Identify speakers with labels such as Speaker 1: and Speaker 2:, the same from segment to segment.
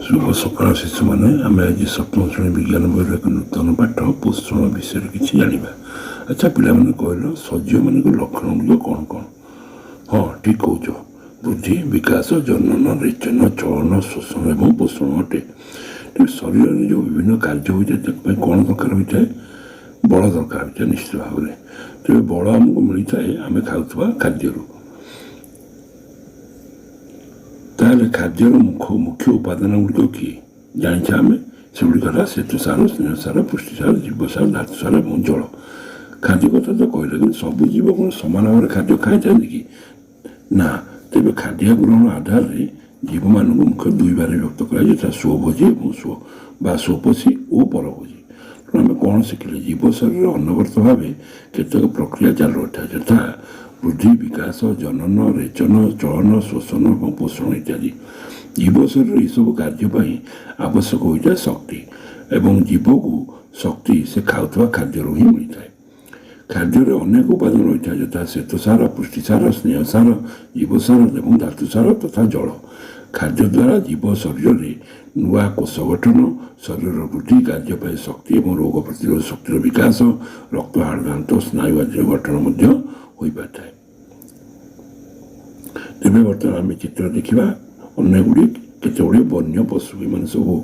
Speaker 1: ଶୁଭ ସକାଳ ଶିଶୁମାନେ। ଆମେ ଆଜି ସପ୍ତମ ଶ୍ରେଣୀ ବିଜ୍ଞାନ ବହିର ଏକ ନୂତନ ପାଠ ପୋଷଣ ବିଷୟରେ କିଛି ଜାଣିବା। ଆଚ୍ଛା ପିଲାମାନେ, କହିଲ ସଜୀବମାନଙ୍କ ଲକ୍ଷଣ ଗୁଡ଼ିକ କ'ଣ କ'ଣ? ହଁ, ଠିକ୍ କହୁଛ। ବୃଦ୍ଧି, ବିକାଶ, ଜନନ, ରେଚନ, ଚଳନ, ଶୋଷଣ ଏବଂ ପୋଷଣ ଅଟେ। ତେବେ ଶରୀରରେ ଯେଉଁ ବିଭିନ୍ନ କାର୍ଯ୍ୟ ହୋଇଥାଏ, ତାଙ୍କ ପାଇଁ କ'ଣ ଦରକାର ହୋଇଥାଏ? ବଳ ଦରକାର ହୋଇଥାଏ ନିଶ୍ଚିତ ଭାବରେ। ତେବେ ବଳ ଆମକୁ ମିଳିଥାଏ ଆମେ ଖାଉଥିବା ଖାଦ୍ୟରୁ। ତାହେଲେ ଖାଦ୍ୟର ମୁଖ୍ୟ ଉପାଦାନ ଗୁଡ଼ିକ କି ଜାଣିଛେ ଆମେ? ସେଗୁଡ଼ିକ ହେଲା ଶ୍ଵେତସାର, ସ୍ନେହସାର, ପୁଷ୍ଟିସାର, ଜୀବସାର, ଧାତୁସାର ଏବଂ ଜଳ। ଖାଦ୍ୟ କଥା ତ କହିଲେ, କିନ୍ତୁ ସବୁ ଜୀବ କ'ଣ ସମାନ ଭାବରେ ଖାଦ୍ୟ ଖାଇଥାନ୍ତି କି ନା? ତେବେ ଖାଦ୍ୟ ଗ୍ରହଣ ଆଧାରରେ ଜୀବମାନଙ୍କୁ ମୁଖ୍ୟ ଦୁଇ ଭାଗରେ ବିଭକ୍ତ କରାଯାଏ, ଯଥା ସ୍ୱଭୋଜୀ ଏବଂ ସ୍ୱ ବା ସ୍ୱପୋଷୀ ଓ ପରଭୋଜୀ। ତେଣୁ ଆମେ କ'ଣ ଶିଖିଲେ? ଜୀବ ଶରୀରରେ ଅନବରତ ଭାବେ କେତେକ ପ୍ରକ୍ରିୟା ଚାଲୁ ରହିଥାଏ, ଯଥା ବୃଦ୍ଧି, ବିକାଶ, ଜନନ, ରେଚନ, ଚଳନ, ଶୋଷଣ ଏବଂ ପୋଷଣ ଇତ୍ୟାଦି। ଜୀବ ଶରୀର ଏସବୁ କାର୍ଯ୍ୟ ପାଇଁ ଆବଶ୍ୟକ ହୋଇଥାଏ ଶକ୍ତି ଏବଂ ଜୀବକୁ ଶକ୍ତି ସେ ଖାଉଥିବା ଖାଦ୍ୟରୁ ହିଁ ମିଳିଥାଏ। ଖାଦ୍ୟରେ ଅନେକ ଉପାଦାନ ରହିଥାଏ, ଯଥା ଶ୍ଵେତସାର, ପୁଷ୍ଟିସାର, ସ୍ନେହସାର, ଜୀବସାର ଏବଂ ଧାତୁସାର ତଥା ଜଳ। ଖାଦ୍ୟ ଦ୍ୱାରା ଜୀବ ଶରୀରରେ ନୂଆ କୋଷ ଗଠନ, ଶରୀରର ବୃଦ୍ଧି କାର୍ଯ୍ୟ ପାଇଁ ଶକ୍ତି ଏବଂ ରୋଗ ପ୍ରତିରୋଧ ଶକ୍ତିର ବିକାଶ, ରକ୍ତ, ହାଡ଼, ଦାନ୍ତ, ସ୍ନାୟୁ ଆଦିର ଗଠନ ମଧ୍ୟ ହୋଇପାରିଥାଏ। ତେବେ ବର୍ତ୍ତମାନ ଆମେ ଚିତ୍ର ଦେଖିବା ଅନେକ ଗୁଡ଼ିଏ, କେତେ ଗୁଡ଼ିଏ ବନ୍ୟ ପଶୁ। ଏମାନେ ସବୁ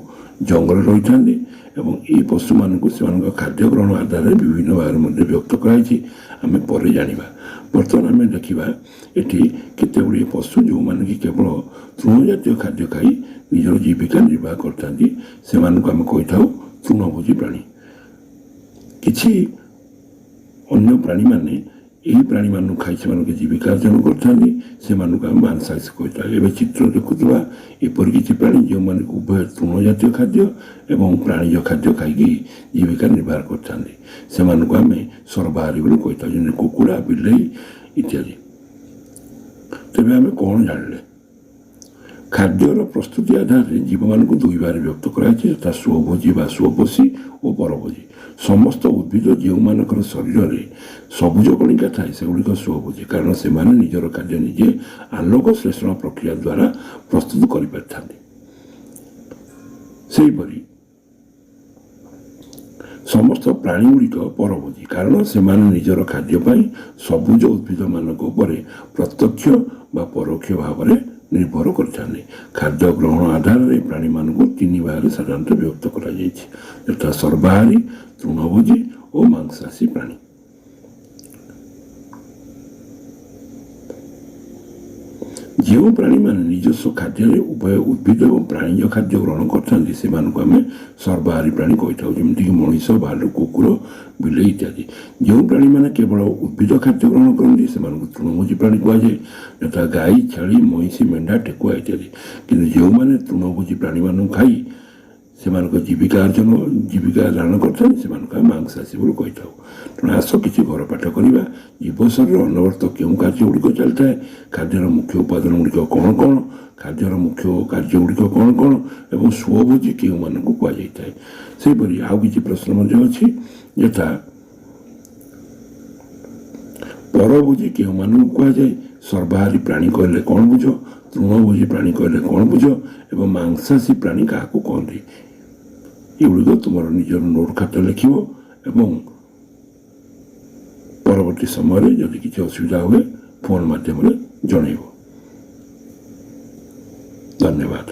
Speaker 1: ଜଙ୍ଗଲରେ ରହିଥାନ୍ତି ଏବଂ ଏହି ପଶୁମାନଙ୍କୁ ସେମାନଙ୍କ ଖାଦ୍ୟ ଗ୍ରହଣ ଆଧାରରେ ବିଭିନ୍ନ ଭାଗରେ ମଧ୍ୟ ବ୍ୟକ୍ତ କରାଯାଇଛି। ଆମେ ପରେ ଜାଣିବା। ବର୍ତ୍ତମାନ ଆମେ ଦେଖିବା ଏଠି କେତେ ଗୁଡ଼ିଏ ପଶୁ, ଯେଉଁମାନେ କି କେବଳ ତୃଣଜାତୀୟ ଖାଦ୍ୟ ଖାଇ ନିଜର ଜୀବିକା ନିର୍ବାହ କରିଥାନ୍ତି। ସେମାନଙ୍କୁ ଆମେ କହିଥାଉ ତୃଣଭୋଜୀ ପ୍ରାଣୀ। କିଛି ଅନ୍ୟ ପ୍ରାଣୀମାନେ ଏହି ପ୍ରାଣୀମାନଙ୍କୁ ଖାଇ ସେମାନଙ୍କ ଜୀବିକା ଅର୍ଜନ କରିଥାନ୍ତି। ସେମାନଙ୍କୁ ଆମେ ମାଂସାଶୀ କହିଥାଉ। ଏବେ ଚିତ୍ର ଦେଖୁଥିବା ଏପରି କିଛି ପ୍ରାଣୀ, ଯେଉଁମାନେ ଉଭୟ ତୃଣଜାତୀୟ ଖାଦ୍ୟ ଏବଂ ପ୍ରାଣୀଜ ଖାଦ୍ୟ ଖାଇକି ଜୀବିକା ନିର୍ବାହ କରିଥାନ୍ତି। ସେମାନଙ୍କୁ ଆମେ ସର୍ବାହାରୀ ବୋଲି କହିଥାଉ, ଯେମିତି କୁକୁଡ଼ା, ବିଲେଇ ଇତ୍ୟାଦି। ତେବେ ଆମେ କ'ଣ ଜାଣିଲେ? ଖାଦ୍ୟର ପ୍ରସ୍ତୁତି ଆଧାରରେ ଜୀବମାନଙ୍କୁ ଦୁଇ ଭାଗରେ ବ୍ୟକ୍ତ କରାଯାଇଛି, ଯଥା ସ୍ୱଭୋଜୀ ବା ସ୍ୱପୋଷୀ ଓ ପରଭୋଜୀ। ସମସ୍ତ ଉଦ୍ଭିଦ ଯେଉଁମାନଙ୍କର ଶରୀରରେ ସବୁଜ କଣିକା ଥାଏ, ସେଗୁଡ଼ିକ ସ୍ୱଭୋଜୀ, କାରଣ ସେମାନେ ନିଜର ଖାଦ୍ୟ ନିଜେ ଆଲୋକ ଶ୍ଳେଷଣ ପ୍ରକ୍ରିୟା ଦ୍ୱାରା ପ୍ରସ୍ତୁତ କରିପାରିଥାନ୍ତି। ସେହିପରି ସମସ୍ତ ପ୍ରାଣୀଗୁଡ଼ିକ ପରଭୋଜୀ, କାରଣ ସେମାନେ ନିଜର ଖାଦ୍ୟ ପାଇଁ ସବୁଜ ଉଦ୍ଭିଦମାନଙ୍କ ଉପରେ ପ୍ରତ୍ୟକ୍ଷ ବା ପରୋକ୍ଷ ଭାବରେ ନିର୍ଭର କରିଥାନ୍ତି। ଖାଦ୍ୟ ଗ୍ରହଣ ଆଧାରରେ ପ୍ରାଣୀମାନଙ୍କୁ ତିନି ଭାଗରେ ସାଧାରଣତଃ ବିଭକ୍ତ କରାଯାଇଛି, ଯଥା ସର୍ବାହାରୀ, ତୃଣଭୋଜୀ ଓ ମାଂସାଶୀ ପ୍ରାଣୀ। ଯେଉଁ ପ୍ରାଣୀମାନେ ନିଜସ୍ୱ ଖାଦ୍ୟରେ ଉଭୟ ଉଦ୍ଭିଦ ଏବଂ ପ୍ରାଣୀଜ ଖାଦ୍ୟ ଗ୍ରହଣ କରିଥାନ୍ତି, ସେମାନଙ୍କୁ ଆମେ ସର୍ବାହାରୀ ପ୍ରାଣୀ କହିଥାଉ, ଯେମିତିକି ମଣିଷ, ଭାଲୁ, କୁକୁର, ବିଲେଇ ଇତ୍ୟାଦି। ଯେଉଁ ପ୍ରାଣୀମାନେ କେବଳ ଉଦ୍ଭିଦ ଖାଦ୍ୟ ଗ୍ରହଣ କରନ୍ତି, ସେମାନଙ୍କୁ ତୃଣଭୋଜୀ ପ୍ରାଣୀ କୁହାଯାଏ, ଯଥା ଗାଈ, ଛେଳି, ମଇଁଷି, ମେଣ୍ଢା, ଠେକୁଆ ଇତ୍ୟାଦି। କିନ୍ତୁ ଯେଉଁମାନେ ତୃଣଭୋଜୀ ପ୍ରାଣୀମାନଙ୍କୁ ଖାଇ ସେମାନଙ୍କ ଜୀବିକା ଅର୍ଜନ, ଜୀବିକା ଧାରଣ କରିଥାନ୍ତି, ସେମାନଙ୍କୁ ଆମେ ମାଂସାଶୀ ବୋଲି କହିଥାଉ। ତେଣୁ ଆସ କିଛି ଘର ପାଠ କରିବା। ଜୀବ ଶରୀର ଅନବରତ କେଉଁ କାର୍ଯ୍ୟ ଗୁଡ଼ିକ ଚାଲିଥାଏ? ଖାଦ୍ୟର ମୁଖ୍ୟ ଉପାଦାନ ଗୁଡ଼ିକ କ'ଣ କ'ଣ? ଖାଦ୍ୟର ମୁଖ୍ୟ କାର୍ଯ୍ୟ ଗୁଡ଼ିକ କ'ଣ କ'ଣ ଏବଂ ସ୍ୱଭୋଜୀ କେଉଁମାନଙ୍କୁ କୁହାଯାଇଥାଏ? ସେହିପରି ଆଉ କିଛି ପ୍ରଶ୍ନ ମଧ୍ୟ ଅଛି, ଯଥା ପରଭୋଜୀ କେଉଁମାନଙ୍କୁ କୁହାଯାଏ? ସର୍ବାହାରୀ ପ୍ରାଣୀ କହିଲେ କ'ଣ ବୁଝ? ତୃଣଭୋଜୀ ପ୍ରାଣୀ କହିଲେ କ'ଣ ବୁଝ? ଏବଂ ମାଂସାଶୀ ପ୍ରାଣୀ କାହାକୁ କହନ୍ତି? ଏଗୁଡ଼ିକ ତୁମର ନିଜର ନୋଟ୍ ଖାତା ଲେଖିବ ଏବଂ ପରବର୍ତ୍ତୀ ସମୟରେ ଯଦି କିଛି ଅସୁବିଧା ହୁଏ, ଫୋନ୍ ମାଧ୍ୟମରେ ଜଣାଇବ। ଧନ୍ୟବାଦ।